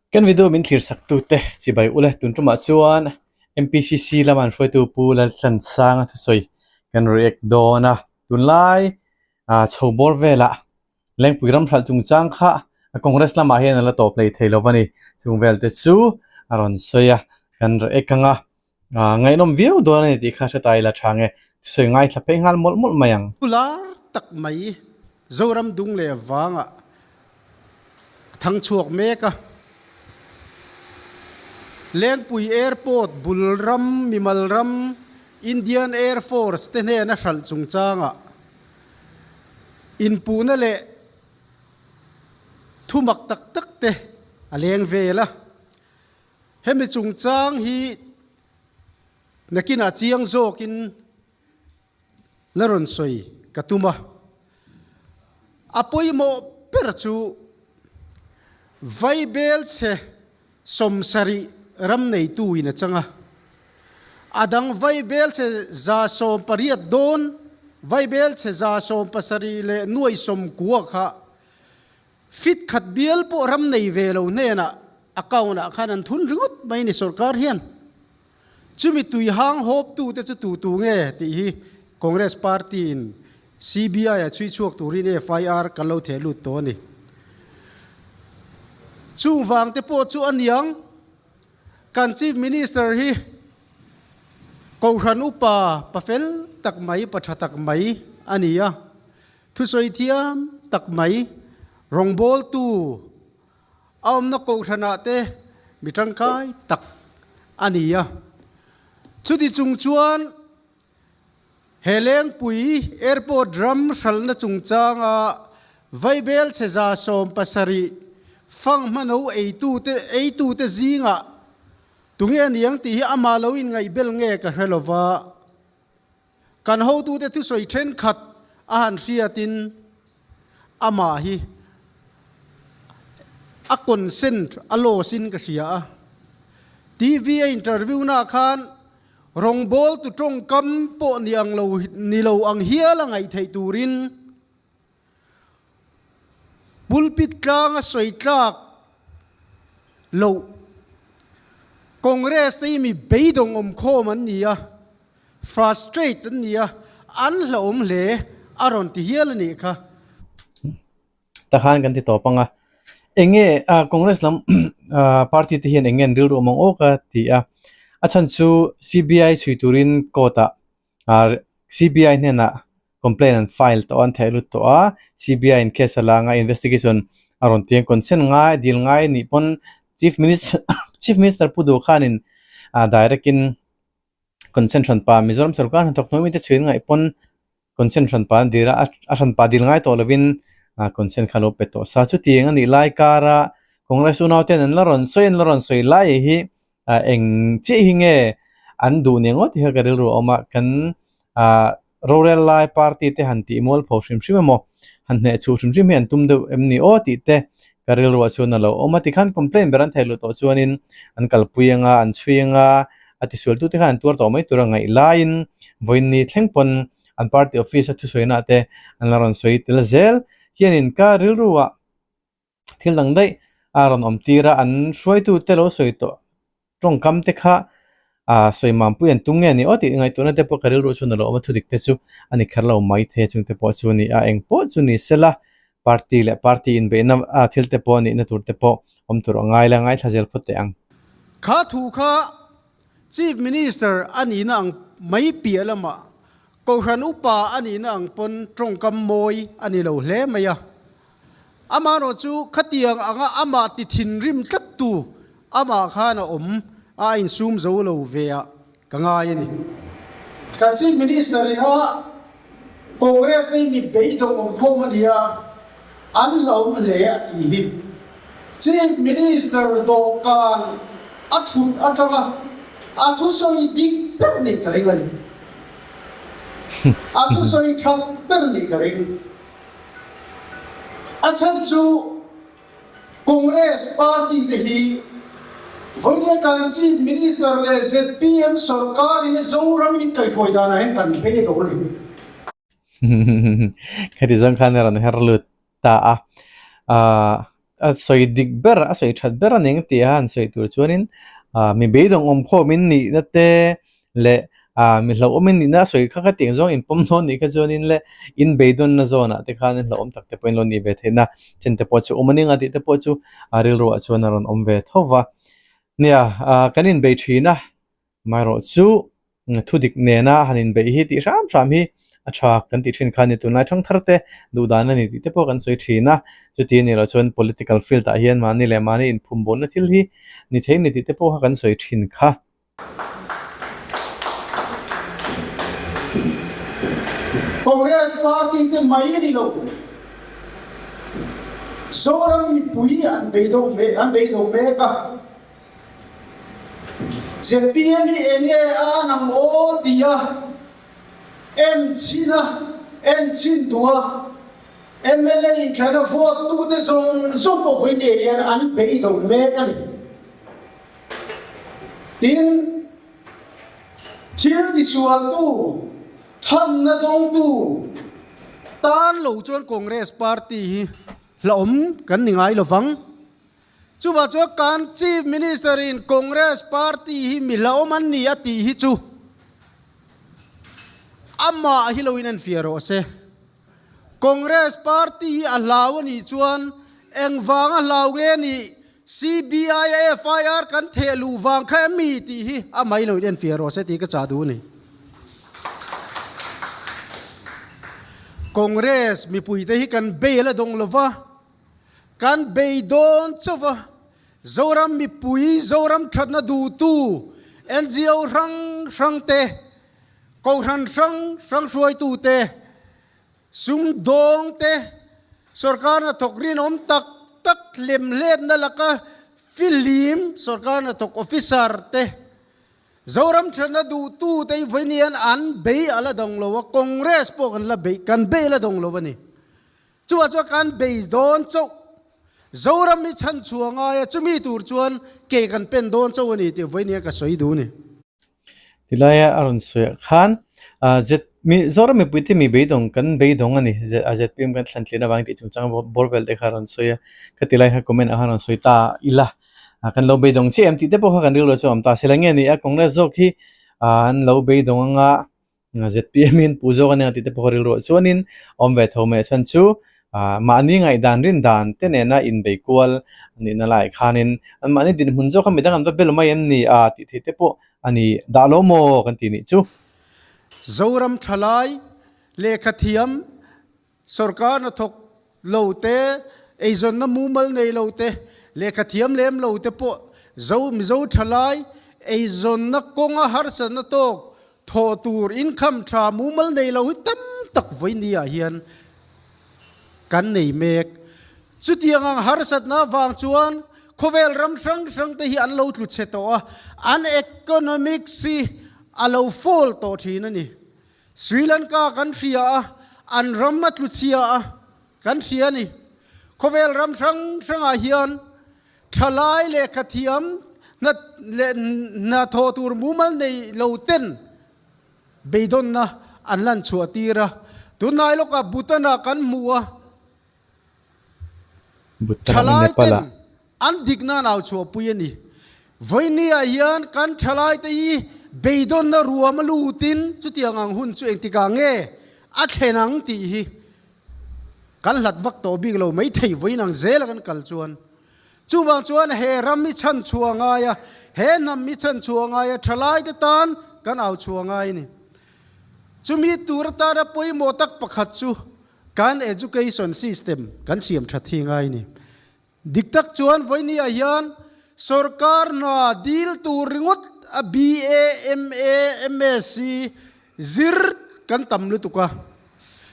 Kan video min thlir sak tute chibai ule tun tumah chuan MPCC lama an hruaitu Pu Laltlansanga thusawi kan react dawn a, tunlai ah chho bawr velah Lengpui ram hralh chungchang kha Congress lamah hian a la tawp hlei thei lo a ni. Chung vel te chu a rawn sawi a, kan react ang a, ngaihnawm viau dawn a ni tih kha hre ta ila tha nge thusawi ngaithla phei nghal mawlh mawlh mai ang. Pu lar tak mai Zoram dung leh vangah a thang chhuak mek a. Lengpui Airport bul ram mimal ram Indian Air Force te hnena hralh chungchangah Inpuhna leh thumak tak tak te a leng vel a. Hemi chungchang hi nakinah chiang zawkin la rawn sawi ka tum a. A pawimawh ber chu Vaibelchhe 70 ram neitu in a chang a. A dang vaibelchhe 180 dawn, vaibelchhe 17 leh nuai 90 kha fit khat bial pawh ram nei ve lo hnenah account ah khan an thun ringawt mai ni sorkar hian. Chumi tui hang hawp tu te chu tu tu nge tih hi Congress party in CBI a chhui chhuak turin FIR kan lo theh lut tawh a ni. Chung vang te pawh chu a niang, kan Chief Minister hi Kohhran upa pa fel tak mai, pa tha tak mai a ni a, thusawi thiam tak mai, rawngbawltu a awmna Kohhranah te mi tangkai tak a ni a. Chuti chung chuan He Lengpui Airport ram hralhna chungchanga vaibelchhe 70 fanghmano eitute eitute zingah tunge a niang tih hi amah lo inngaihbel nge ka hre lova, kan hotute thusawi thenkhat a han hriatin amah hi a consent a loss in ka hria a. TV a interview naah khan Rawngbawltu tawngkam pawh ni ang lo ni lo ang hial a ngaih theih turin pulpit tlang a sawi tlak loh. Congress te hi mi beidawng awmkhawm an ni a, frustrate an ni a, an hlauhawm hle a rawn ti hial a nih kha. Takhan kan ti tawp ang a, eng nge Congress lam party te hian eng nge an rilru awm ang awk a ti a, a chhan chu CBI chhui turin court ah CBI hnenah complaint an file tawh a an theh lut tawh a, CBI in case a la anga investigation a rawn ti ang consent ngai dil ngai anih pawn Chief Minister Chief Minister Pu Duh khanin direct in consent hranpa Mizoram sorkar hnathawk hnuai mite chhui an ngaih pawn Consent hranpa an dil a, a hranpa dil ngai tawh lovin consent kha lo pe tawh sa. Chutiang a nih lai kara Congress unau ten an la rawn sawi an la rawn sawi lai hi eng chiah hi nge an duh nia ngawt hi kha ka rilru a awm a, kan rorel lai party te han tih mualpho hrim hrim emaw han hneh chhuh hrim hrim hi an tum deuh em ni aw tih te ka rilruah chuan a lo awm a. Tikhan complaint ber an theih luh tawh chuanin an kalpui anga an chhui anga a tisualtute khan an tuar tawh mai tur a ngaih laiin vawiin thleng pawn an party office a thusawi nah te an la rawn sawi tel zel hianin ka rilruah thil dang daih a rawn awm tir a, an hruaitute lo sawi tawh tawngkam te kha ah sawi mampui an tum nge ni aw tih ngaihtuahna te pawh ka rilruah chuan a lo awm a, thudik te chu a ni kher lo mai thei a chung te pawh chu a ni a, eng pawh chu ni sela party leh party inbeihna ah thil te pawh a nihna tur te pawh awm tur a ngai la ngaithla zel phawt teh ang. Kha thu kha Chief Minister a nihna ang mai piah lamah Kohhran upa a nihna ang pawn tawngkam mawi a ni lo hle mai a. Amaherawh chu khatiang anga amah ti thinrim tlattu amah khan a awm a, a insum zo lo ve ah ka ngai a ni. Kan Chief Minister in a Congress hi mi beidawng awm khawm a ni a, an hlauhawm hle a tih hi. Chief Minister dawhkan a thut atanga a thusawi dik ber nih ka ring a ni. A thusawi tha ber nih ka ring. A chhan chu Congress party te hi vawinia kan Chief Minister leh zpm sorkarin Zoram in kaihruai danah hian kan bei lo a ni. Khati zawng khan a rawn her lut ta a. a sawi dik ber a sawi that ber a ning tih a han sawi tur chuanin ah mi beidawng awm khawm in nihna te leh ah mi hlauhawm in nihna a sawi kha kha tiang zawng in pawm dawn nih kha chuanin le in beidawnna zawnah te khan hlauhawm tak te pawhin lo nih ve theihna chen te pawh chu awm a ning a tih te pawh chu a rilruah chuan a rawn awm ve tho va. Nia ah kan inbei thin a Amaherawh chu thudik nena han inbeih hi tih hram hram hi a tha kan tih thin kha a ni. Tunlai thangthar te duhdan a ni tih te pawh kan sawi thin a, chuti a nih loh chuan political field ah hian mahni leh mahni inphum bawhna thil hi ni thei ni tih te pawh kha kan sawi thin kha. Congress party te mai a ni lo. Zoram mipui an beidawng mek a. ZPM hi enge a an ang aw tia en chhin a, en chhin duh a, mla inthlana vote tute zawng zawng pawh vawi nei hian an beidawng mek a ni. Tin, thil tisualtu, thamna dawngtu tan lo chuan Congress party hi hlauhawm kan ni ngai lovang. Chuvah chuan kan Chief Minister in Congress party hi mi hlauhawm an ni a tih hi chu amah hi lo in en fiah rawh se. Congress party hi a hlau a nih chuan engvang a hlau nge nih CBI a FIR kan theh luh vang kha em mi tih hi amah hi lo in en fiah rawh se tih ka chah duh a ni. Congress mipuite hi kan bail a dawng lova. Kan bei dawn chauh va, Zoram mipui, Zoram thatna duhtu, NGO hrang hrang te, Kohhran hrang hrang hruaitu te, sumdawng te, sorkar hnathawk rinawm tak tak hlemhletna laka fihlim sorkar hnathawk officer te, Zoram thatna duhtu te hi vawiin an bei a la dawng lo a, Congress pawh kan la bei, kan bei a la dawng lo a ni. Chuvah chuan kan bei dawn chauh. Zoram hi chhan chhuah ngai a, chumi tur chuan ke kan pen dawn chauh a ni tih vawiin ka sawi duh a ni. Tilaia a rawn sawiah khan Z mi Zoram mipuite mi beidawng kan beidawng a ni a ZPM kan thlan tlian avangin tih chungchang bawr vel te kha a rawn sawi a, ka tilai kha comment ah khan rawn sawi ta ila kan lo beidawng chiah em tih te pawh kha kan rilru chu a awm ta a, sela nge ni a Congress zawk hi an lo beidawng anga ZPM in pu zawk a nia tih te pawh ka rilruah chuanin awm ve tho mai a chhan chu ah mahni ngaihdan rin dan te nena inbei kual a nihna laiah khanin an mahni dinhmun zawk kha midang an va bel mai em ni a tih theih te pawh a ni dah lo maw kan tih nih chu. Zoram thalai lehkha thiam Sorkar hnathawk lo te, eizawnna mumal nei lo te, lehkha thiam lem lo te pawh Zo Mizo thalai eizawnna kawnga harsatna tawk thawh tur income tha mumal nei lo hi tam tak vawiin ah hian kan nei mek. Chutiang ang harsatna avang chuan khawvel ram hrang hrang te hi an lo tlu chhe tawh a, an economics hi a lo fall tawh thin a ni. Sri Lanka kan hria a, an ram a tlu chhia a, kan hria a ni. Khawvel ram hrang hrangah hian thalai lehkha thiam hna leh hna thawh tur mumal nei lo ten beidawnna an lan chhuah tir a. Tunlai lawkah Bhutan-ah kan hmu a. Thalai ten an dik nan au chhuahpui a ni. Vawinia hian kan thalai te hi beidawnna ruam a lutin chutiang ang hun chu engtikah nge a thlen ang tih hi kan hlat vak tawh bik lo mai thei vawiin ang zela kan kal chuan. Chuvang chuan he ram hi chhan chhuah ngai a, he hnam hi chhan chhuah ngai a, thalai te tan kan au chhuah ngai a ni. Chumi tur atana pawimawh tak pakhat chu Kan education system kan siam that hi ngai ni. Dik tak chuan vawinia hian sorkar hna dil tur ringawt a BA, MA, MSc zir kan tam lutuk a.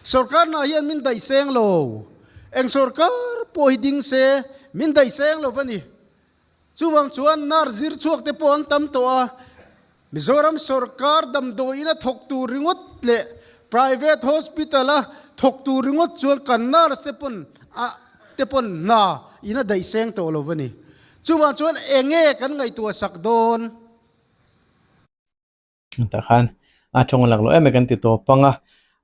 Sorkar hna hian min daih seng lo. Eng sorkar pawh hi ding se min daih seng lo va ni. Chuvang chuan nurse zir chhuak te pawh an tam tawh a, Mizoram sorkar damdawiin a thawk tur ringawt leh private hospital a thawk tur ringawt chuan kan nurse te pawn a te pawn hna in a daih seng tawh lo va ni. Chuvang chuan enge kan ngaihtuah sak dawn? Tah khan a tawng a lak loh em e kan ti tawp ang a,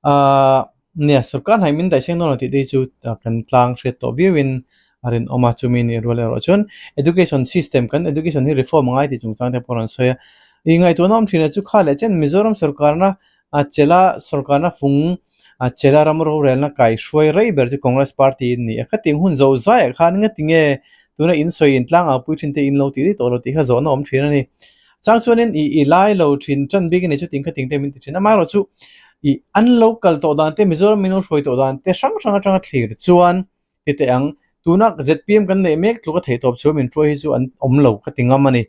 aaa nia sorkar hnaih min daih seng dawn lo tih te hi chu kan tlang hriat tawh viau in. a rinawm a, chumi nih rual erawh chuan education system kan education hi reform a ngai tih chungchang te pawh a rawn sawi a. Ih ngaihtuahna awm thin ah chu kha leh chen Mizoram sorkarna a chela sorkarna fung a chela ram rorelna kaihruai rei ber chu Congress party in ni a, khatiang hun zo zaiah khan ngatinge tuna in sawi in tlang au pui thin te in lo tih daih tawh lo tih kha zawhna awm thin a ni. Chang chuanin ih i lai lo thin tan bik a ni chu ting khating te min ti thin a, amaherawhchu ih an lo kal tawh dan te Mizoram min lo hruai tawh dan te hrang hrang atanga thlir chuan ti teh ang, tuna zpm kan neih mek tluk a theih tawp chu min hruai hi chu an awm lo ka ti ngam a ni.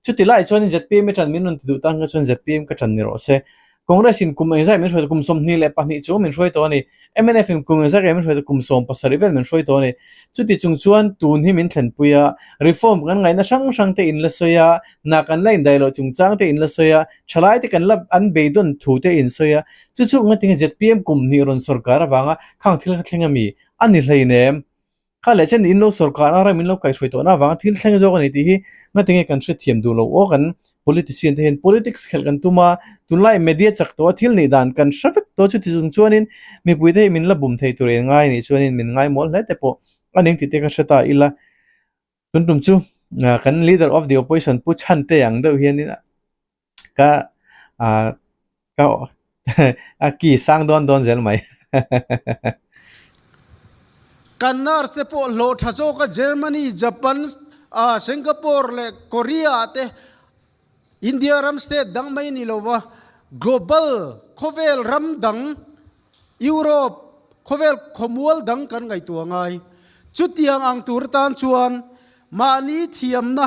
Chuti lai chuanin zpm i tan min rawn ti duh tan kha chuan zpm ka tan ni rawh se. Congress in kum engzah min hruai tawh kum 22 chu min hruai tawh a ni. Mnf in kum engzah min hruai tawh kum 70 vel min hruai tawh a ni. Chuti chung chuan tun hi min thlenpui a, reform kan ngaihna hrang hrang te in la sawi a, hna kan la indaih loh chungchang te in la sawi a, thalai te kan la an beidawn thu te in sawi a, chu chu ngatinge zpm kum hnih rawn sawrkar avanga khang thil kha thleng a mi? A ni hleinem. Kha leh chen in lo sawrkar a ram in lo kaihhruai tawhna avanga thil thleng zawk a ni tih hi ngatinge kan hrethiam duh lo aw kan politician te hian politics khelh kan tum a, tunlai media chak tawh a thil nih dan kan hre vek tawh chuti chung chuanin mipui te hi min la bum thei tur en ngai nih chuanin min ngaimawlh hle te pawh a ning tih te ka hre ta ila. Tun tum chu kan leader of the opposition Pu Chhante ang deuh hianin Ka ah ka a ki sang dawn dawn zel mai. Kan nurse te pawh hlawh tha zawk a Germany, Japan, ah Singapore leh Korea ah te India ram state dang mai ni lova global khawvel ram dang Europe khawvel khawmual dang kan ngaihtuah ngai. Chutiang ang tur atan chuan mahni thiamna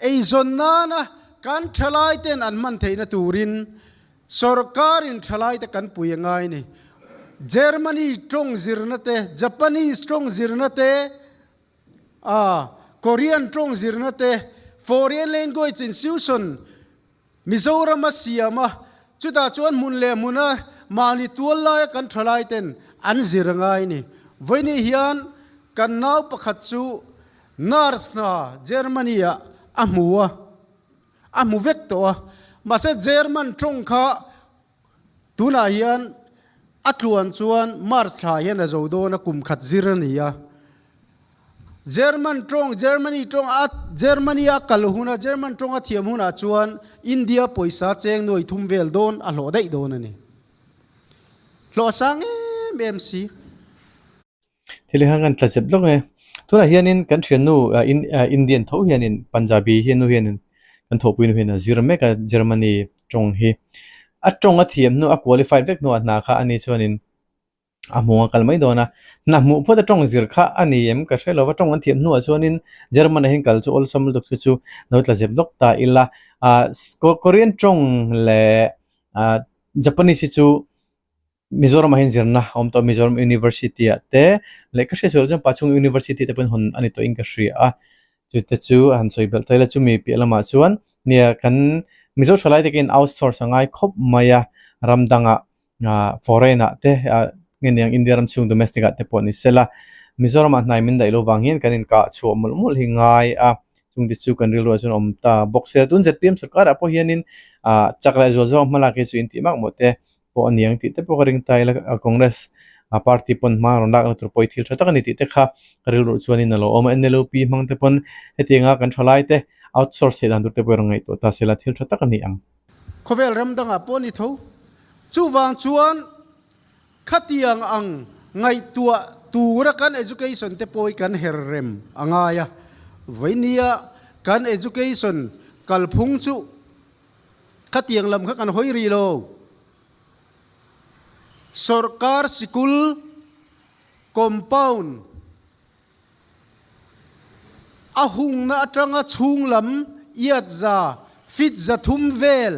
eizawn nana kan thalaiten an hman theihna turin sorkarin thalaite kan pui a ngai a ni. Germany tawng zirna te, Japanese tawng zirna te, ah Korean tawng zirna te, foreign language institution, Mizoram a siam a, chutah chuan hmun leh hmuna mahni tual laia kan thalai ten an zir a ngai a ni. Vawiini hian kan nau pakhat chu nurse hna Germany ah a hmu a, a hmu vek tawh a, mahse German tawng kha Tunah hian a tluan chuan March thla hian a zo dawn a, kum khat zir a ni a. German tawng, Germany tawng a, Germany a kal huna German tawng a thiam hunah chuan India pawisa cheng nuai thum vel dawn a hlawh daih dawn a ni. Hlawh a sang em em si. Thil hi khan kan tla zep lawk e. Tunah hianin kan thiannu Indian tho hianin Punjabi hi nu hianin kan thawhpui nu hian a zir mek a Germany tawng hi. A tawng a thiam hnu a qualified vek hnuah hna kha ani chuanin a hmuh a kal mai dawn a. Hna hmuh phawt a tawng zir kha a ni em ka hre lo va, tawng an thiam hnuah chuanin German ah hian kal chu awlsam lutuk chu chu lo tla zep lawk ta ila. Ah Korean tawng leh ah Japanese hi chu Mizoram ah hian zirna a awm tawh a, Mizoram University ah te leh ka hriat sual chuan Pachhung University te pawhin hawn a ni tawhin ka hria a, chute chu a han sawi belh ta ila chumi piah lamah chuan nia kan Mizo thalai te khin outsource a ngai khawp mai a, ram dangah ah foreign ah te ah nge niang India ram chhung domestic ah te pawh ni sela Mizoram ah hnai min daih lo vang hian kan inkah chhuah mawlh mawlh hi ngai a. Chung te chu kan rilruah chuan a awm ta bawk sia tun zpm sorkar ah pawh hianin ah chak leh zual zawk hmalak hi chu intih mak mawh te pawh a niang tih te pawh ka ring ta ila Congress party pawn hma rawn lakna tur pawh hi thil tha tak a ni tih te kha ka rilruah chuanin a lo awm a NLUP hmang te pawn hetianga kan thalai te outsource theih dan tur te pawh i rawn ngaihtuah ta sela thil tha tak a ni ang. Khawvel ram dangah pawh a ni tho. Chuvang chuan Khatiang ang ngaihtuah tura kan education te pawh hi kan her rem a ngai a, vainia kan education kalphung chu khatiang lam kha kan hawi rih lo. Sawrkar sikul compound a hungna atanga chhung lam iat za feet 300 vel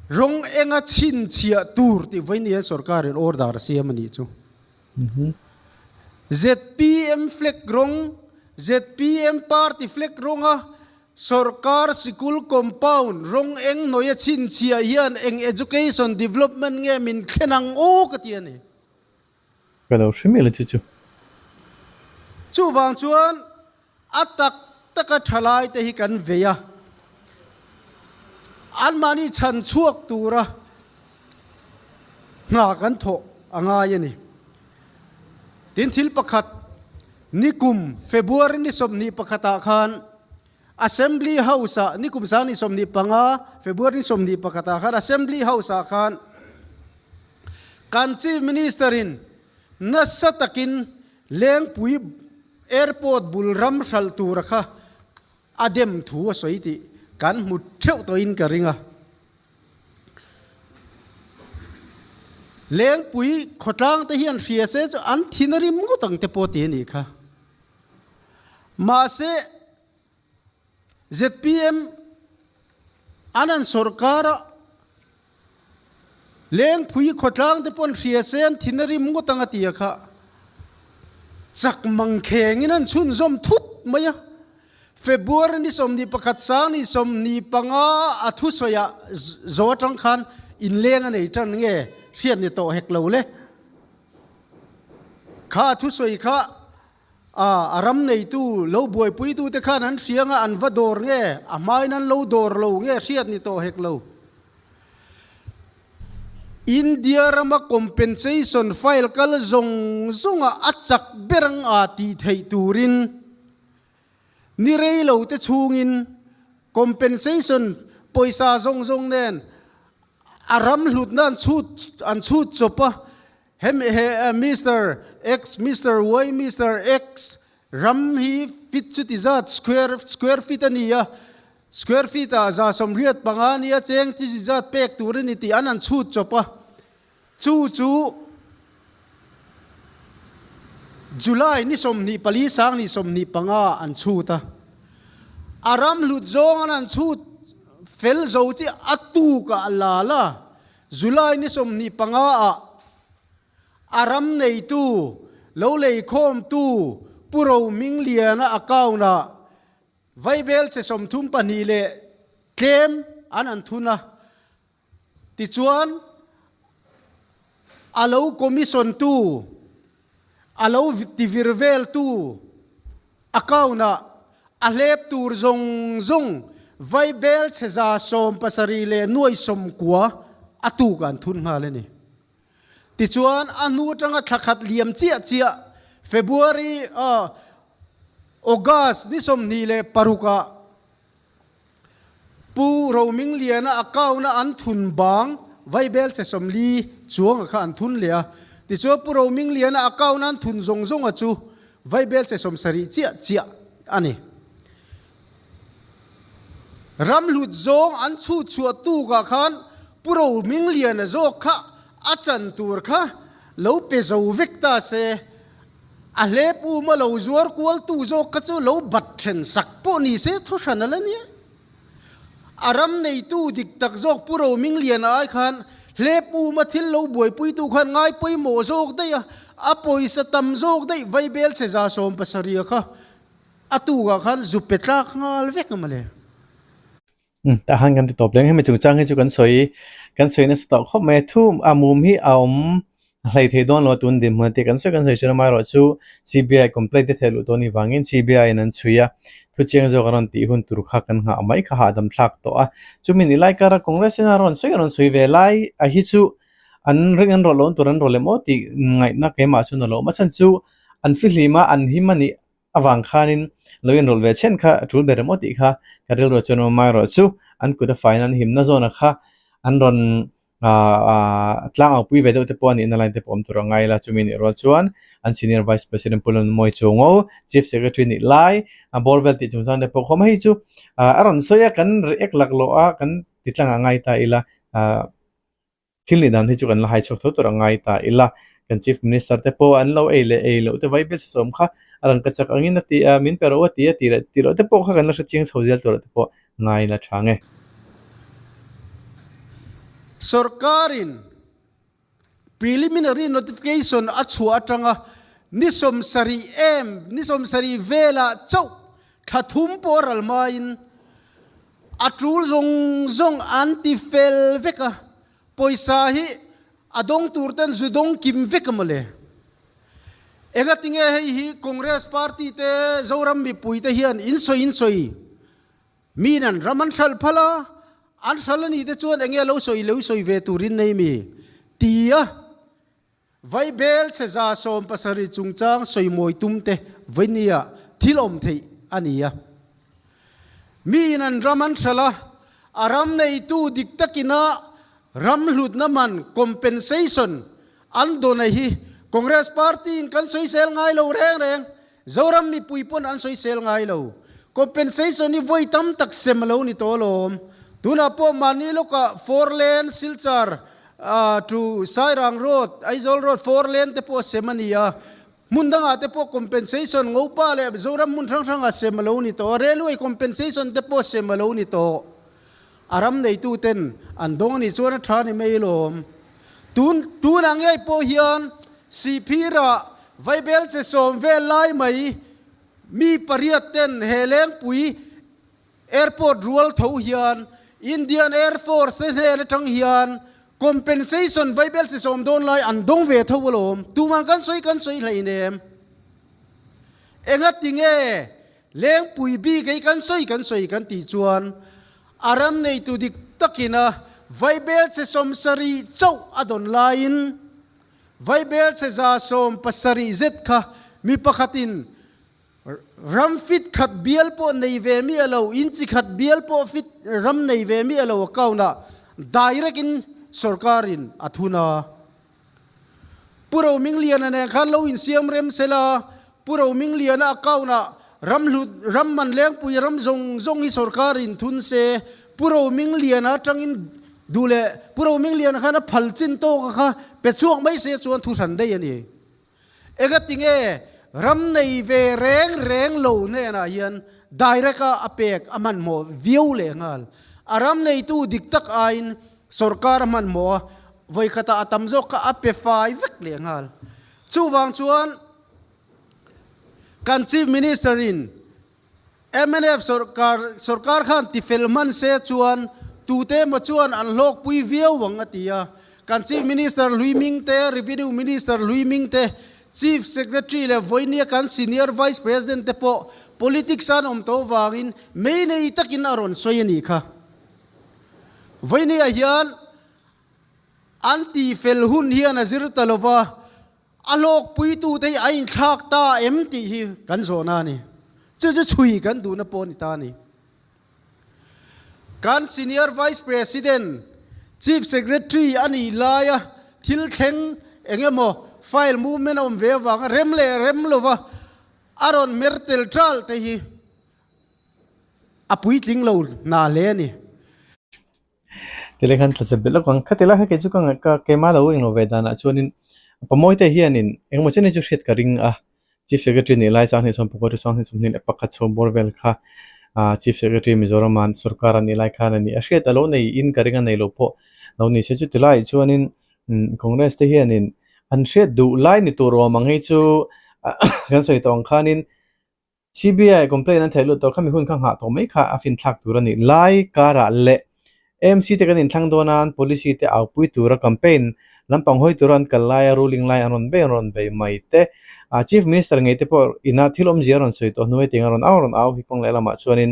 Rawng enga chhinchhiah tur tih vawiin hian sorkarin order a siam a nih chu. Zpm flag rawng, zpm party flag rawnga sorkar sikul compound rawng eng hnawih a chhinchhiah hian eng education development nge min thlen ang aw ka ti a ni. Ka lo hre miah lo chu chu. Chuvang chuan a tak taka thalai te hi kan vei a, anmahni chhan chhuak tura hna kan thawh a ngai a ni. Tin thil pakhat. Nikum February ni 21 ah khan Assembly House ah nikum sang ni 25 February ni 21 ah khan Assembly House ah khan kan Chief Minister in nasa takin Lengpui Airport bul ram hralh tura kha a dem thu a sawi tih kan hmu theuh tawhin ka ring a. Lengpui khawtlang te hian hria se chu an thin a rim ngawt ang te pawh ti a nih kha. Mahse, zpm an an sawrkar a, Lengpui khawtlang te paw'n hria se an thin a rim ngawt ang a ti a kha. Chak mangkhengin an chhunzawm thut mai a. February ni 21 sang ni 25 a thusawiah zo atang khan inleng a nei tan nge hriat ni tawh hek lo le. Kha a thusawi kha a ram neitu lo buaipuitu te khan an hria nga an va dawr nge a hmain an lo dawr lo nge hriat ni tawh hek lo. India rama compensation file kal zawng zawnga a chak ber ang a tih theih turin Ni rei lo te chhungin compensation pawisa zawng zawng nen a ram hlutna an chhut an chhut chawp a, hemi he Mister X, Mister Y, Mister X ram hi feet chuti zat square square feet a ni a, square feet ah 185 nia cheng chuti zat pek tur a ni tih an an chhut chawp a. Chu chu July ni 24 sang ni 25 an chhut a, a ram hlut zawng an an chhut fel zo chi a tuk ah a lal a, July ni 25 ah a ram neitu lo leikhawmtu Pu Rohmingliana account ah Vaibel che 32 leh tlem an an thun a. Tichuan, a lo commission tu, a lo tivir vel tu account ah a hlep tur zawng zawng vaibel chhe 17 leh nuai 90 a tuk an thun nghal a ni. Tichuan, a hnu atanga thla khat liam chiah chiah February, August ni 26 ah Pu Romingliana account a an thun bang Vaibel che 40 chuang a kha an thun leh a. Tichuan Pu Romingliana account a an thun zawng zawng a chu Vaibel che 70 chiah chiah a ni. Ram hlut zawng an chhut chhuah tuk ah khan Pu Romingliana zawk kha a chan tur kha lo pe zo vek ta se. A hlep um a lo zuar kual tu zawk kha chu lo bat then sak pawh ni se thu hran a la nia. A ram neitu dik tak zawk Pu Romingliana ai khan hlep um a thil lo buaipui tu khan ngai pawimawh zawk daih a, a pawisa tam zawk daih vaibel chhe 70 kha a tukah khan zu pe tlak nghal vek a mawle. Tah khan kan ti tawp leng hemi chungchang hi chu kan sawi kan sawi nasa tawh khawp mai a thu a mum hi a awm hlei thei dawn lo a tun dinhmun a tih kan sawi kan sawi chuan amaherawh chu C_B_I complaint te theih luh tawh anih vangin C_B_I in an chhui a thu chiang zawk a rawn tih hun tur kha kan nghah mai kha hahdam thlak tawh a chumi ni lai kara Congress in a rawn sawi a rawn sawi ve lai a hi chu an ring an rawh lo tur an rawh lem aw tih ngaihna keimah chuan a lo awm a chhan chu an fihlim a an him a nih avang khanin lo inrawlh ve chhen kha a tul ber emaw tih kha ka rilruah chuan awm amaherawh chu an kut a faiin an himna zawna kha an rawn aah tlang au pui ve deuh te pawh a nihna line te pawh awm tur a ngai la chumi nih rual chuan an senior vice president Pu Lawmawii Chungo chief secretary nih lai a bawr vel tih chungchang te pawh khawm hei chu aah a rawn sawi a kan react laklawh a kan ti tlangah ngai ta ila aah. Thil nih dan hi chu kan la hai chhuak tho tur a ngai ta ila, kan Chief Minister te pawh an lo ei leh ei loh te vai bel sawm kha a rawn ka chak angin a ti a, min pe rawh u a ti a tih leh tih loh te pawh kha kan la hre chiang chho zel tur ah te pawh ngai la tha nge. Sorkarin preliminary notification a chhuah atanga ni 70 em ni 70 velah chauh thla thum pawh ral hmain A tul zawng zawng an ti fel vek a, pawisa hi a dawng tur ten zu dawng kim vek a mawle. Engatinge hei hi Congress party te Zoram mipui te hian in sawi in sawi min an ram an hralh phal a, an hralh a nih te chuan enge lo sawi lo sawi ve turin nei mi? Ti a. Vaibel chhe 170 chungchang sawimawi tum te vainia thil awm theih a ni a. Miin an ram an hralh a, a ram neitu dik takina ram hlutna man, compensation, an dawn a hi Congress party in kan sawisel ngai lo reng reng, Zoram mipui pawn an sawisel ngai lo. Compensation hi vawi tam tak sem a lo ni tawh alawm. Tunah pawh mahni lawkah four lane Silchar to Sairang road, Aizawl road four lane te pawh sem a ni a. Hmun dangah te pawh compensation Ngopa leh Zoram hmun hrang hrangah sem a lo ni tawh a. Railway compensation te pawh sem a lo ni tawh. A ram neitu ten an dawng a nih chuan a tha ni mai alawm. Tun tunah ngei pawh hian Sihphirah Vaibel che sawm vel lai mai mi pariat ten he Lengpui Airport rual tho hian Indian Air Force te hnen atang hian compensation Vaibel che sawm dawn lai an dawng ve tho alawm. Tuman kan sawi kan sawi hleinem. Engati nge Lengpui bik ei kan sawi kan sawi kan tih chuan a ram neitu dik takin a Vaibel che 70 chauh a dawn laiin Vaibel che 170 zet kha mi pakhatin ram fit khat bial pawh nei ve miah lo, inchi khat bial pawh fit ram nei ve miah lo account ah direct in sorkarin a thun a. Pu Romingliana nen khan lo insiam rem sela, Pu Romingliana account ah ram hlut, ram man lengpui ram zawng zawng hi sorkar in thun se, Pu Romingliana atangin duh leh Pu Romingliana khan a phal chin tawk a kha pe chhuak mai se chuan thu hran daih a ni. Engati nge ram nei ve reng reng lo hnenah hian direct a a pek a hmanhmawh viau leh nghal. A ram neitu dik tak aiin sorkar a hmanhmawh a, Vawikhatah a tam zawk kha a pe fai vek leh nghal. Chuvang chuan kan Chief Minister in mnf sorkar sorkar khan tifel hman se chuan tute emaw chuan an hlawkpui viau ang a ti a. Kan Chief Minister Hlui Ming te, Revenue Minister Hlui Ming te, Chief Secretary leh vawinia kan Senior Vice President te pawh politics an awm tawh vangin mei nei takin a rawn sawi a nih kha. Vawinia hian An tihfel hun hian a zir ta lova, a hlawkpuitute hi a inthlak ta em tih hi kan zawhna a ni. Chu chu chhui kan duhna pawh a ni ta a ni. Kan Senior Vice President, Chief Secretary a nih laia thil thleng eng emaw file movement a awm ve avanga rem leh rem lova a rawn hmer tel ṭalh te hi a puitling lo hna hle a ni. Tilai khan thla belh lawk ang. Khati lai kha kei chu ka ngaih ka keimah lo englo ve danah chuanin pamawi te hianin engemaw chen hi chu hriat ka ring a. Chief Secretary nih lai chang hnih chuan pakua chu chang hnih 21 chho bawr vel kha ah Chief Secretary Mizoram ah sorkar a nih lai khan a ni a. Hriat a lo nei in ka ring a nei lo pawh lo ni se. Chuti laiah chuanin Congress te hianin an hriat duh lai ni tur awm ang hi chu kan sawi tawh ang khanin CBI complaint an theih lut tawh kha mi hun kha nghah tawh mai kha a finthlak tur a nih lai karah leh AMC te kan inthlang dawn a an policy te aupui tura campaign lampang hawi tura an kal laia ruling lai an rawn bei an rawn bei mai te ah Chief Minister ngei te pawh ina thil awmzia a rawn sawi tawh hnuai tiang a rawn au rawn au hi kawng leh lamah chuanin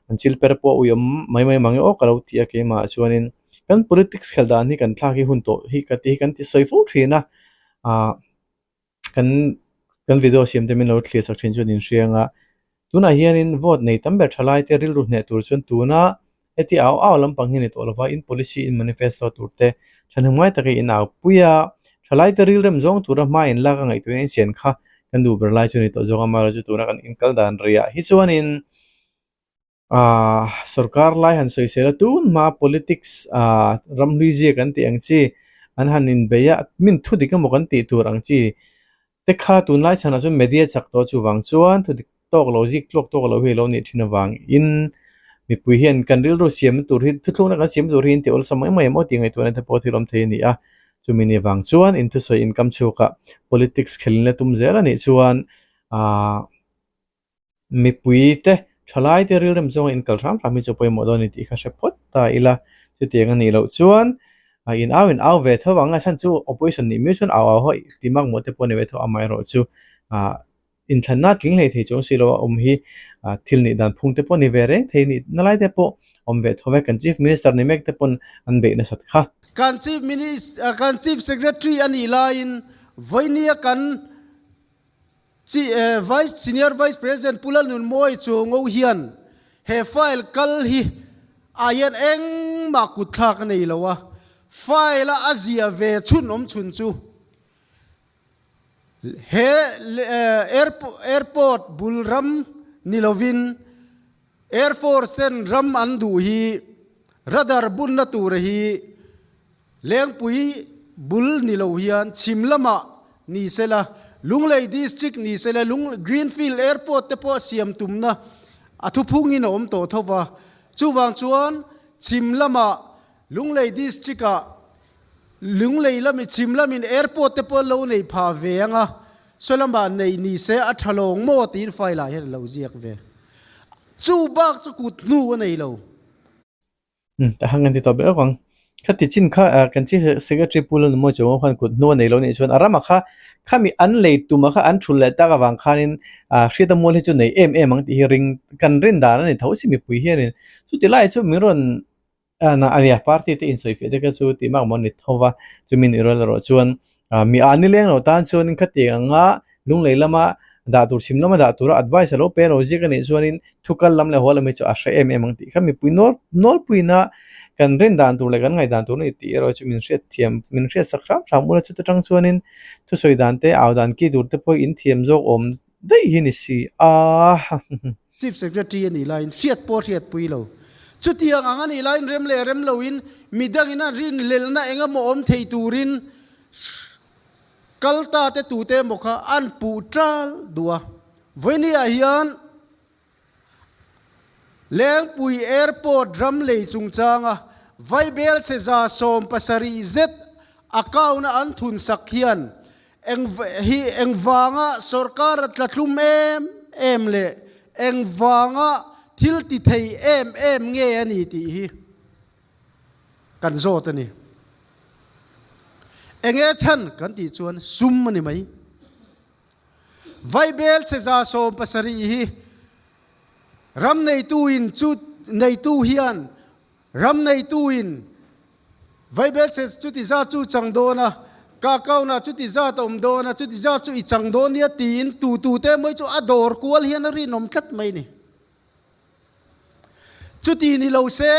an chil per pawh a uiawm mai mai mang e aw ka lo ti a keimah chuanin kan politics khelh dan hi kan thlak hi hun tawh hi ka ti hi kan ti sawi fo thin a ah. Kan kan video siam te min lo thlir sak thin chuan inhriang a, tunah hianin vote nei tam ber thalai te rilru hneh tur chuan tuna heti au au lampang hi a ni tawh lova, in policy in manifesto tur te thahnem ngai taka in au pui a, thalai te rilrem zawng tura hma in lak a ngaihtuah in sian kha kan duh ber lai chu a ni tawh zawk a, amaherawhchu tuna kan inkal dan riah hi chuanin. Aaa sorkar lai han sawi sel a tun hma politics aaa ramhlui zia kan tih ang chi an han inbei a min thu dik emaw kan tih tur ang chi te kha tunlai chhanah chuan media chak tawh chuvang chuan thu dik tawk lo zik tluak tawk lo hi a lo nih thin avangin mipui hian kan rilru siam tur hi thuthlukna kan siam tur hi in ti awlsam mai mai em aw tih ngaihtuahna te pawh thil awm thei a ni a chumi ni vang chuan inthusawi inkam chhuakah politics khelin la tum zel a nih chuan aaa. Mipui te thalai te rilrem zawnga inkal hram hram hi chu pawimawh dawn a ni tih kha hre phawt ta ila, chutiang a nih loh chuan a in au in au ve tho ang a chhan chu opposition nih miau chuan au au ho tih mak mawh te pawh a ni ve tho amaherawhchu ah. Inthlanna tling hlei thei chuang si lo a awm hi thil nih dan phung te pawh ni ve reng thei nih na lai te pawh awm ve tho ve. Kan Chief Minister ni mek te pawn an beih nasat kha. Kan Chief Minister, kan Chief Secretary a nih laiin vawinia kan Vice Senior Vice President Pu Lalnunmawi Chuango hian he file kal hi ah hian engmah kutthlak a nei lo a, file a a zia ve chhun awm chhun chu he airport bul ram ni lovin Air Force ten ram an duh hi radar bunna tura hi Lengpui bul ni lo hian chhim lamah ni sela, Lunglei District ni sela, Greenfield Airport te pawh siam tumna a thuphungin a awm tawh tho va. Chuvang chuan chhim lamah Lunglei District ah Lunglei lami chhim lamin Airport te pawh lo nei pha ve ang a, saw lamah nei ni se a tha lawng maw tiin file ah hian a lo ziak ve. Chu bak chu kut hnu a nei lo. Ta hang an ti tawh ber ang. Khati chin kha kan Chief Secretary Pu Lalnumawii Chuang khan kut hnu a nei lo nih chuan a rama kha khami an lei tuma kha an thul leh tak avang khanin hriat a mual hi chu nei em em ang tih hi ring kan rin dan a ni tho si mipui hianin chuti lai chu min rawn a nia party te insawifiah te kha chu tih mak maw a ni tho va chumi nih rual erawh chuan mi a ni leng lo tan chuanin khatiang anga lunglei lama dah tur chhim lama dah tura advice a lo pe lo ziak a nih chuanin thu kal lam leh haw lam hi chu a hre em em ang tih kha mipui nawl nawlpuina kan rin dan tur leh kan ngaih dan tur a ni tih erawh chu min hriat thiam min hriat sak hram hram ula chuta tang chuanin thusawi dan te au dan ki tur te pawh in thiam zawk awm daih hi ni si a. Chief Secretary a nih laiin hriat pawh a hriatpui lo. Chutiang ang a nih laiin rem leh rem loin midangin a rinhlelhna eng emaw awm thei turin kal ta te tute emaw kha an puh ṭal duh a. Vawinia hian Lengpui Airport ram lei chungchanga Vaibel che 700 zet account-a an thunsak hian Eng hi engvanga sorkar a tla tlum em em leh engvanga thil ti thei em em nge a ni tih hi kan zawt a ni. Enge chhan kan tih chuan sum a ni mai. Vaibel che 70 hi ram neituin chu neitu hian Ram neituin vaibelchhe chuti zat chu chang dawn a, kakauna chuti zat a awm dawn a, chuti zat chu i chang dawn nia tiin tu tute mai chu a dawr kual hian a rinawm tlat mai ni. Chuti ni lo se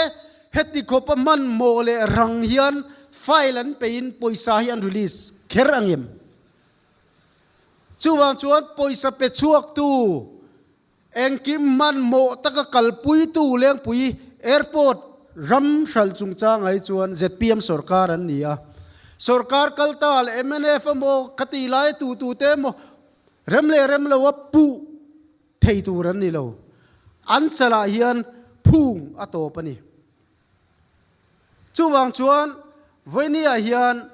heti khawpa hmanhmawh leh rang hian file an peiin pawisa hi an release kher ang em? Chuvang chuan pawisa pe chhuaktu Engkim hmanhmawh taka kalpuitu Lengpui Airport ram hralh chungchangah hi chuan zpm sorkar an ni a. Sorkar kal ta leh mnf emaw ka tih lai tu tute emaw rem leh rem loa puh thei tur an ni lo. An chalah hian phung a tawp a ni. Chuvang chuan vawinia hian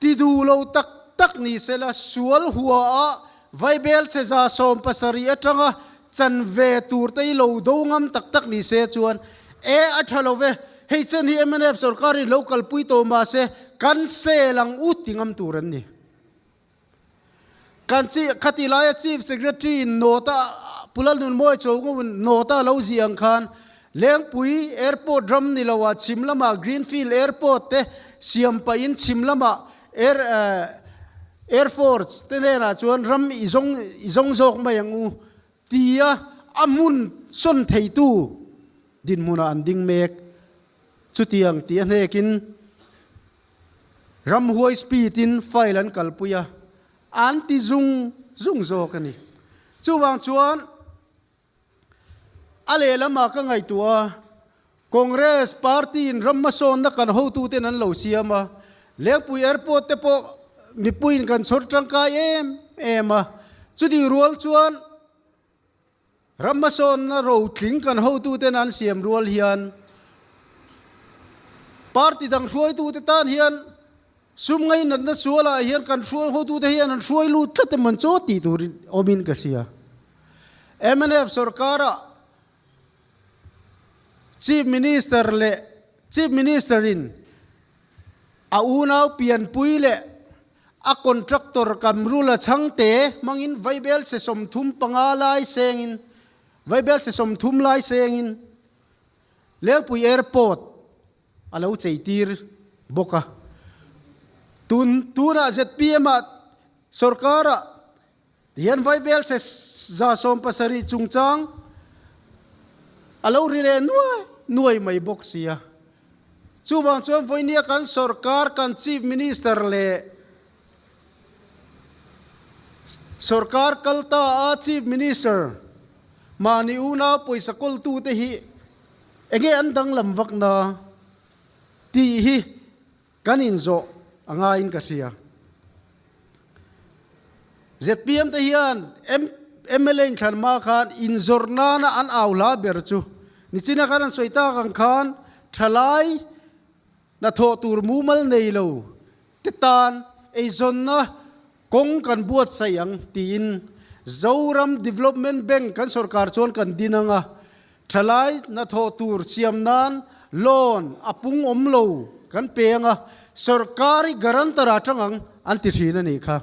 ti duh lo tak tak ni sela sual hua ah Vaibel che 70 atanga chan ve tur te hi lo do ngam tak tak ni se chuan e a tha lo ve, hei chen hi mnf sorkar in lo kalpui tawh mahse kan sel ang u ti ngam tur an ni. Kan chi khati laia Chief Secretary in note a Pu Lalnunmawi Chawngawin note a lo zih ang khan Lengpui Airport ram ni loah chhim lamah Greenfield Airport te siam pahin chhim lamah Air Air Force te hnenah chuan ram i zawng i zawng zawk mai ang u tia a hmun sawn theitu dinhmunah an ding mek. Chutiang tih a hnekin Ramhuai speed in file an kalpui a, an ti zung zung zawk a ni. Chuvang chuan a lehlamah ka ngaihtuah a, Congress party in ram hmasawnna kan hotuten an lo siam a, Lengpui Airport te pawh mipuiin kan chhawr tangkai em em a, chutih rual chuan Ram hmasawnna rotling kan hotuten an siam rual hian party dang hruaitute tan hian sum ngainatna sualah hian kan hruai hotute hian an hruai lut tlat emaw an chaw tih turin awmin ka hria. Mnf sorkara Chief Minister leh Chief Minister in a unau pianpui leh. A contractor Kamrula Chhangte hmangin vaibel se 35 lai sengin vaibel se 30 lai sengin Lengpui Airport a lo cheitir bawk a. Tun tunah zpm ah sorkar ah tihian vaibel se 170 chungchang a lo ri leh nuai nuai mai bawk si a. Chuvang chuan vawinia kan sorkar kan Chief Minister leh sorkar kal ta a Chief Minister mahni unau pawisa kawltute hi enge an danglam vakna tih hi kan inzawh a ngaiin ka hria. Zpm te hian mla inthlan hma khan inzawrh nana an au hla ber chu nichina khan an sawi tak ang khan thalai hnathawh tur mumal nei lo te tan eizawnna kawng kan buatsaih ang tiin Zoram Development Bank kan sorkar chuan kan din ang a, Thalai hnathawh tur siam nan loan a pung awm lo kan pe ang a, sorkar hi guarantor ah tang ang an ti thin a nih kha.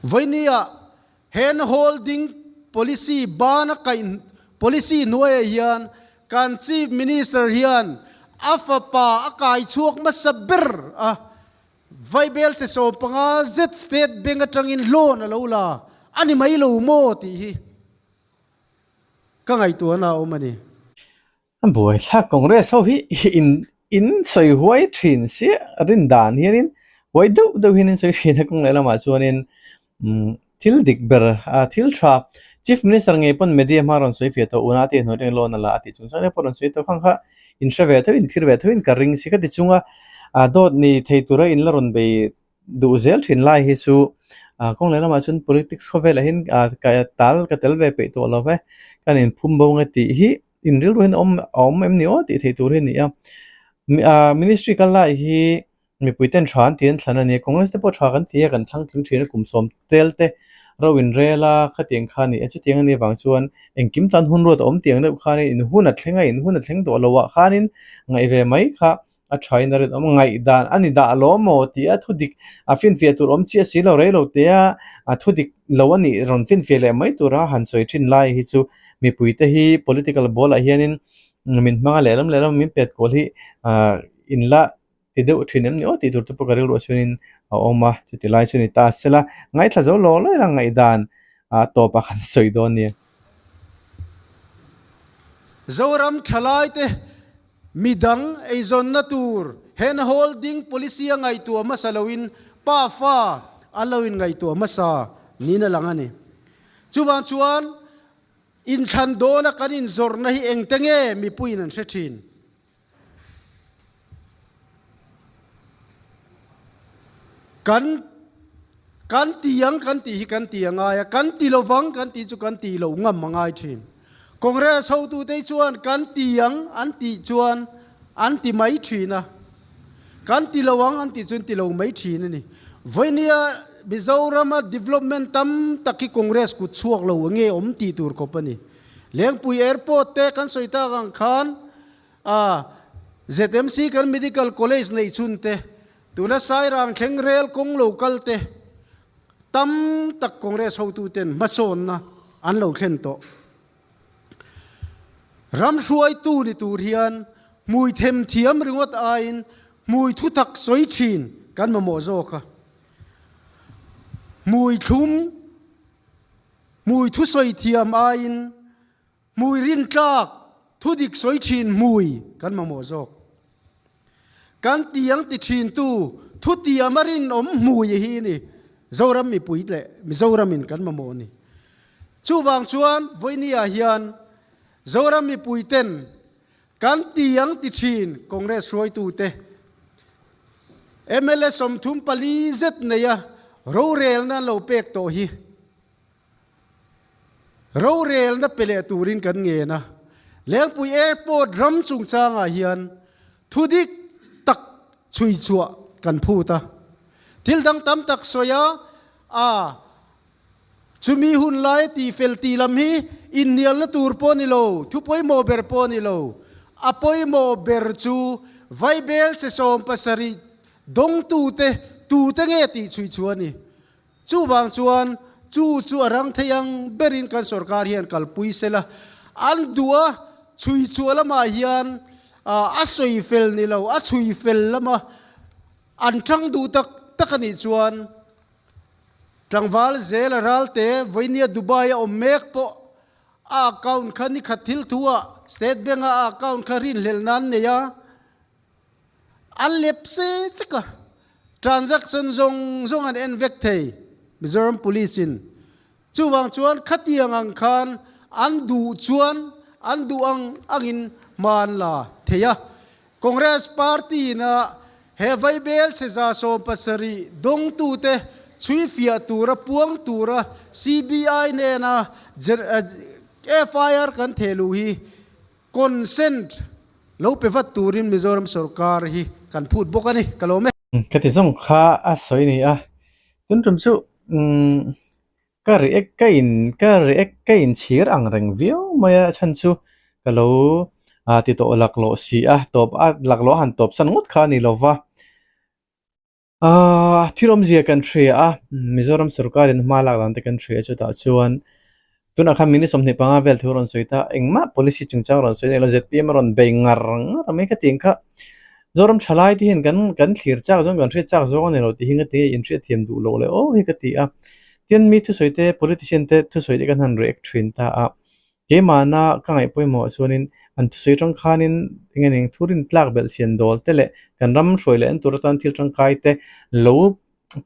Vawinia hand holding policy bana kaih policy hnuaiah hian kan Chief Minister hian a fapa a kai chhuak hmasa ber a, Vaibel che 15 zet State Bank atangin loan a lo la a ni mai lo maw tih hi ka ngaihtuahna a awm a ni. A buaithlak Congress ho hi in in sawi huai thin sia rin dan hianin huai deuh deuh hian in sawi thin a kawng leh lamah chuanin thil dik ber thil tha Chief Minister ngei pawn media hma rawn sawi fiah tawh una te hnuai atangin loan a la a tih chung chuan pawh rawn sawi tawh khang kha in hre ve tho in thlir ve tho in ka ring si ka ti chunga dawt ni thei tura in la rawn bei duh zel thin lai hi chu kawng leh lamah chuan politics khawvelah hian tal ka tel ve peih tawh lo ve kan inphum bo nge tih hi in rilru hian awm a awm em ni aw tih theih tur hi a ni a ministry kal lai hi mipui ten tha an ti an thlan a ni a Congress te pawh tha kan ti a kan thlang tling thin a kum sawm tel te ro in rel a khatiang kha a ni a chutiang a nih avang chuan engkim tan hun ruat a awm tiang deuh khanin in hun a thleng a in hun a thleng tawh lo ah khanin ngaih ve mai kha A thain a rinawm ngaihdan a ni dah lo maw tih a thudik a finfiah tur awm chiah si lo rei lo te a, a thudik lo a nih rawn finfiah leh mai tura han sawi thin lai hi chu mipuite hi political ball ah hianin min hmang a lehlam lehlam min pet kual hi ah in la ti deuh thin em ni aw tih tur te pawh ka rilruah chuanin a awm a, chuti lai chu ni ta sela ngaithla zo law law ila ngaihdan a tawpah kan sawi dawn nia. Zoram thalaite Midang eizawnna tur hand holding policy a ngaihtuah hmasa loin pa fa an lo inngaihtuah hmasa niin a lang a ni. Chuvang chuan inthlan dawna kan inzawrhna hi engte nge mipuiin an hre thin? Kan Kan ti ang kan tih hi kan ti a ngai a, kan ti lovang kan tih chu kan ti loh ngam a ngai thin. Congress hotute chuan kan ti ang an tih chuan an ti mai thin a, kan ti lo ang an tih chuan ti lo mai thin a ni. Vawinia Mizorama development tam tak hi Congress kut chhuak lo nge awm tih tur khawp a ni. Lengpui Airport te kan sawi tak ang khan a ZMC kan Medical College neih chhun te, Tuna Sairang thleng rel kawng lo kal te tam tak Congress hotuten hmasawnna an lo thlen tawh. Ram hruaitu ni tur hian hmui them thiam ringawt aiin hmui thutak sawi thin kan mamawh zawk a. Hmui thlum, hmui thusawi thiam aiin Hmui rintlak, thudik sawi thin hmui kan mamawh zawk. Kan tiang ti thintu thutiam a rinawm hmui hi ni Zoram mipui leh Mizoramin kan mamawh ni. Chuvang chuan vawinia hian Zoram mipui ten kan tiang ti thin Congress hruaitute mla 34 zet neia rorelna an lo pek tawh hi Rorelna pe leh turin kan ngen a, Lengpui Airport ram chungchangah hian thudik tak chhui chhuah kan phut a. Thil dang tam tak sawi a, a chumi hun laia tihfel tih lam hi inhnialna tur pawh ni lo, thu pawimawh ber pawh ni lo. A pawimawh ber chu Vaibel che 70. Dawngtute tute nge tih chhui chu a ni. Chuvang chuan chu chu a rang thei ang berin kan sorkar hian kalpui sela, an duh a, chhui chhuah lamah hian a sawi fel ni lo, a chhui fel lama an tang duh tak tak a nih chuan tlangval zel a ralte vawinia Dubai a awm mek pawh a account kha nikhat thil thu ah State Bank a a account kha rinhlelh nan nei a, An lep se vek a, transaction zawng zawng an en vek thei Mizoram Police in. Chuvang chuan khatiang ang khan an duh chuan an duh ang angin hma an la thei a. Congress Party in a he vaibel chhe 170 dawngtute chhui fiah tura puang tura CBI nena FIR kan thehluh hi Consent lo pe vat turin Mizoram sorkar hi kan phut bawk a ni, ka lawm e. Ka ti zawng kha a sawi ni a, tun tum chu ka react ka in ka react ka inchhir ang reng viau mai a, chhan chu ka lo ti tawh laklawh si a, tawp a laklawh a han tawp san ngawt kha a ni lova. Aaa thil awmzia kan hria a, Mizoram sorkarin hma lak dan te kan hria chutah chuan tunah khan minute 25 vel thu a rawn sawi ta, engmah policy chungchang a rawn sawi nen lo zpm a rawn bei ngar ngar mai ka tih ang kha Zoram thalai te hian kan kan thlir chak zawng kan hriat chak zawng a ni lo tih hi nga tinge inhriat thiam duh loh leh aw hi ka ti a, tin mi thusawi te politician te thusawi te kan han react thin ta a. Keimahna ka ngaih pawimawh chuanin an thusawi tang khanin eng eng eng thurin tlak belh chian dawl te leh kan ram hruai leh en tur atan thil tangkai te lo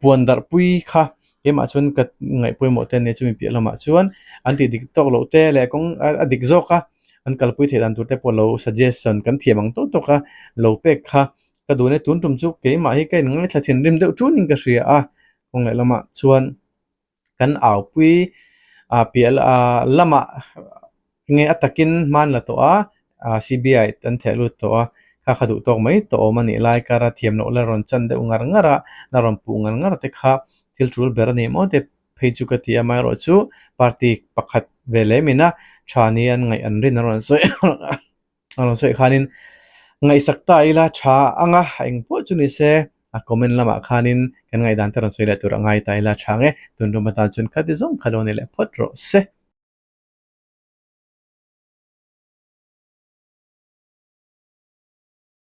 puan darh pui kha keimah chuan ka ngaih pawimawh te ania chumi piah lamah chuan an tih dik tawk loh te leh kawng a dik zawk a an kalpui theih dan tur te pawh lo suggestion kan thiam ang tawk tawk a lo pek kha ka duh ania tun tum chu keimah hi ka inngaithla thinrim deuh tunin ka hria a kawng leh lamah chuan. Kan aupui ah piah ah lamah nge a takin hman la tawh a, ah CBI an theh lut tawh a, kha kha duh tawk mai tawh awm a nih lai kara thiam loh la rawn chan deuh ngar ngar a, la rawn puh ngar ngar te kha thil tul ber a ni maw te phei chu ka ti a, amaherawhchu party pakhat ve lem ina tha ni an ngaih an rin a rawn sawi a rawn sawi khanin ngaihsak ta ila tha anga eng pawh chu ni se a comment lamah khanin kan ngaihdan te rawn sawi leh tur a ngai ta ila tha nge tun rum atan chuan khati zawng kha lo ni leh phawt rawh se.